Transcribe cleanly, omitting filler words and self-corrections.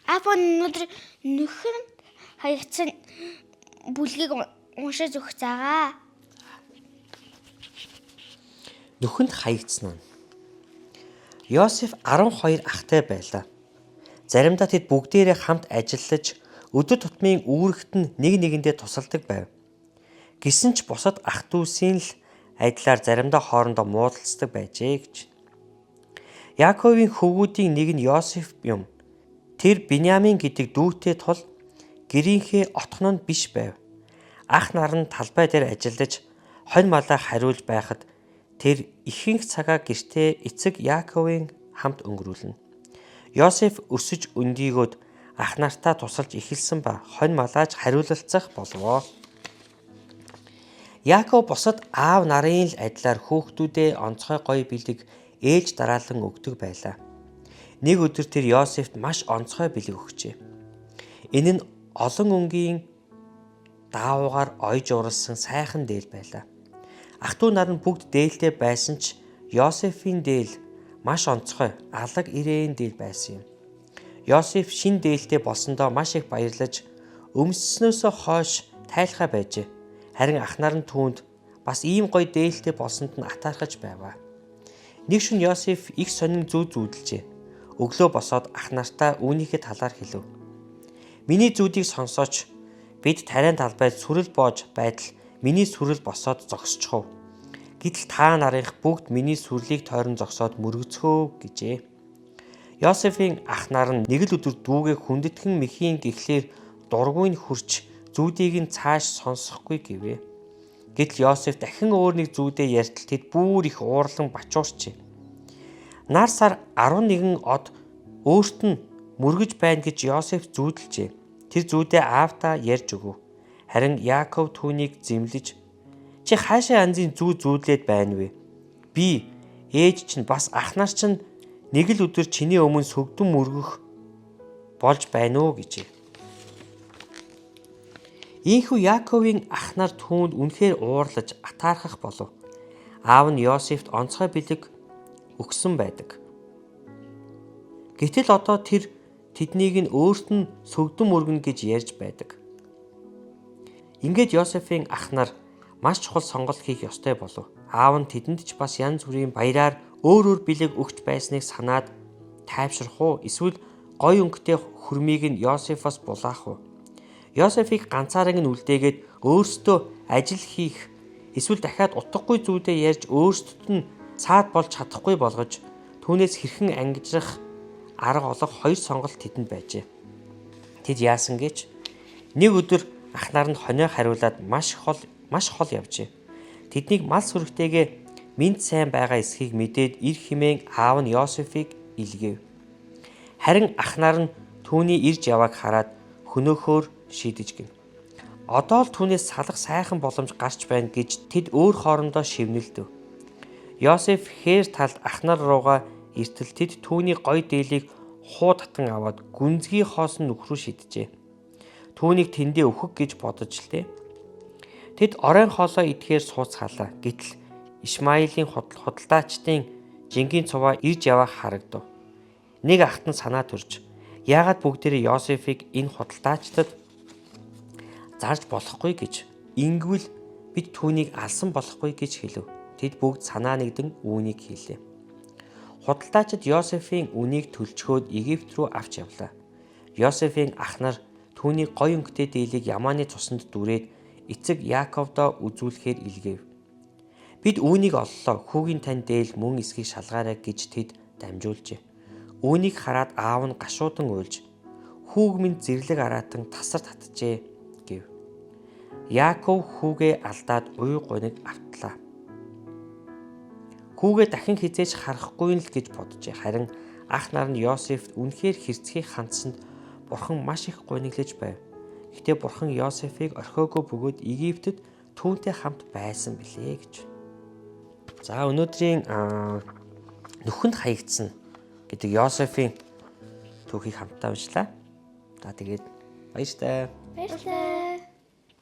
Аав өнөөдөр нөхөн хаягдсан бүлгийг уншиж өгч байгаа. Нүхэнд хаягдсан нь. Йосеф 12 ахтай байлаа. Заримдаа тэд бүгдээрээ хамт ажиллаж өдөр тутмын үүрэгт нь нэг нэгэндээ тусалдаг байв. Гэсэн ч бусад ах дүүсийн л адилаар заримдаа хоорондоо муудалцдаг байжээ гэж. Яаковын хөвгүүдийн нэг нь Йосеф юм. Тэр Биньямин гэдэг дүүтэй тул гэрийнхээ отхон нь биш байв. Ах нар нь талбай дээр ажиллаж хонь малаа хариулж байхад тэр ихэнх цагаа гэртээ эцэг Яаковын хамт өнгөрүүлнэ. Йосеф өсөж өндийгөөд ах нартаа тусалж эхэлсэн ба хонь малааж хариулалцах болвоо. Яаков бусад аав нарын л адилаар хүүхдүүдээ онцгой гоё бэлэг ээж дараалан өгдөг байлаа. Нэг өдөр тэр Йосефт маш онцгой бэлэг өгчээ. Энэ нь олон өнгийн даавуугаар ойж уралсан сайхан дээл байлаа. Ах トゥ нар нь бүгд дээлтэй байсан ч Йосефийн дээл маш онцгой алаг ирээн дээл байсан юм. Йосеф шин дээлтэй болсондоо маш их баярлаж өмсснөөсөө хойш тайлхаа байжээ. Харин ах нар нь түүнд бас ийм гоё дээлтэй болсонд нь атаархаж байваа. Нэг шөнө Йосеф их сонин зүүд зүүдлжээ. Өглөө босоод ах нартаа үүнийхээ талаар хэлв. Миний зүүдийг сонсооч, бид тариан талбайд сүрэл боож байтал миний сүрэл босоод зогсчихов. Гэтэл та нарынх бүгд миний сүрлийг тойрон зогсоод мөргөцгөө гэжээ. Йосефийн ах нар нь нэг л өдөр дүүгээ хүндэтгэн мэхийн гэхлээр дургүй нь хурч зүүдийг нь цааш сонсохгүй гэвэ. Гэтэл Йосеф дахин өөр нэг зүүдээ ярьтал тэд бүр их уурлан бачуурчээ. Нар сар 11 од өөрт нь мөргөж байна гэж Йосеф зүүдлжээ. Тэр зүүдээ аавдаа ярьж өгөв. Харин Яаков түүнийг зэмлэж чи хаашаа янзын зүү зүүдлээд байна вэ? Би ээж чинь бас ах нар чинь нэг л өдөр чиний өмнө сөгдөн мөргөх болж байна уу гэжээ. Ийхүү Яаковын ах нар түүнд үнэхээр уурлаж атаархах болов. Аав нь Йосефт онцгой бэлэг өгсөн байдаг. Гэтэл одоо тэр тэднийг нь өөрт нь сөгдөн мөргөнө гэж ярьж байдаг. Ингээд Йосефийн ах нар маш чухал сонголт хийх ёстой болов. Аав нь тэдэнд ч бас янз бүрийн баяраар өөр өөр бэлэг өгч байсныг санаад тайвшрах уу эсвэл гоё өнгөтэй хөрмийг нь Йосефоос булаах уу? Йосефийг ганцаараа нь үлдээгээд өөрсдөө ажил хийх эсвэл дахиад утгагүй зүйлээ ярьж өөрсдөд нь цаад болж чадахгүй болгож түүнээс хэрхэн ангижрах арга олох хоёр сонголт тэдэнд байжээ. Тэд яасан гэж нэг өдөр ах нар нь хонио хариулаад маш хол явжээ. Тэднийг мал сүрэгтэйгээ мэнд сайн байгаа эсхийг мэдээд ир химээн аав нь Йосефийг илгээв. Харин ах нар нь түүний ирж явааг хараад хөнөөхөөр шийдэж гин. Одоо л түүнээс салах сайхан боломж гарч байна гэж тэд өөр хоорондоо шивнэлдэв. Йосеф хээр талд ах нар руугаа иртэл тэд түүний гоё дээлийг хуу татан аваад гүнзгий хоосон нүх рүү шиджээ. Түүнийг тэндээ өөхөх гэж бодож л дээ. Тэд оройн хоолоо идэхээр сууцгаалаа. Гэтэл Ишмаилийн худалдаачдын жингийн цуваа ирж яваа харагдав. Нэг ахт нь санаа төрж яагаад бүгдээрээ Йосефийг энэ худалдаачдад зарж болохгүй гэж ингэвэл бид түүнийг алсан болохгүй гэж хэлв. Тэд бүгд санаа нэгдэн үүнийг хийлээ. Худалдаачид Йосефийн үнийг төлчхөөд Египт рүү авч явлаа. Йосефийн ах нар түүний гоё өнгөтэй дээлийг Ямааны цуснд дүрээд эцэг Яаковдоо үзүүлэхээр илгээв. Бид үүнийг оллоо. Хүүгийн тань дээл мөн эсхийг шалгаарай гэж тэд дамжуулжээ. Үүнийг хараад аав нь гашуудан уйлж хүүг минь зэрлэг араатан тасар татжээ гэв. Яаков хүүгээ алдаад уй гуниг автлаа. Хүүгээ дахин хизээж харахгүй л гэж боджээ. Харин ах нар нь Йосефт үнэхээр хэрцгий хандсанд бурхан маш их гуниглаж байв. Гэтэ бурхан Йосефийг орхиогүй бөгөөд Египтэд түүнтэй хамт байсан билээ гэж. За өнөөдрийн нүхэнд хаягдсан гэдэг Йосефийн түүхийг хамтдаа уншлаа. За тэгээд баяртай. Баярлалаа.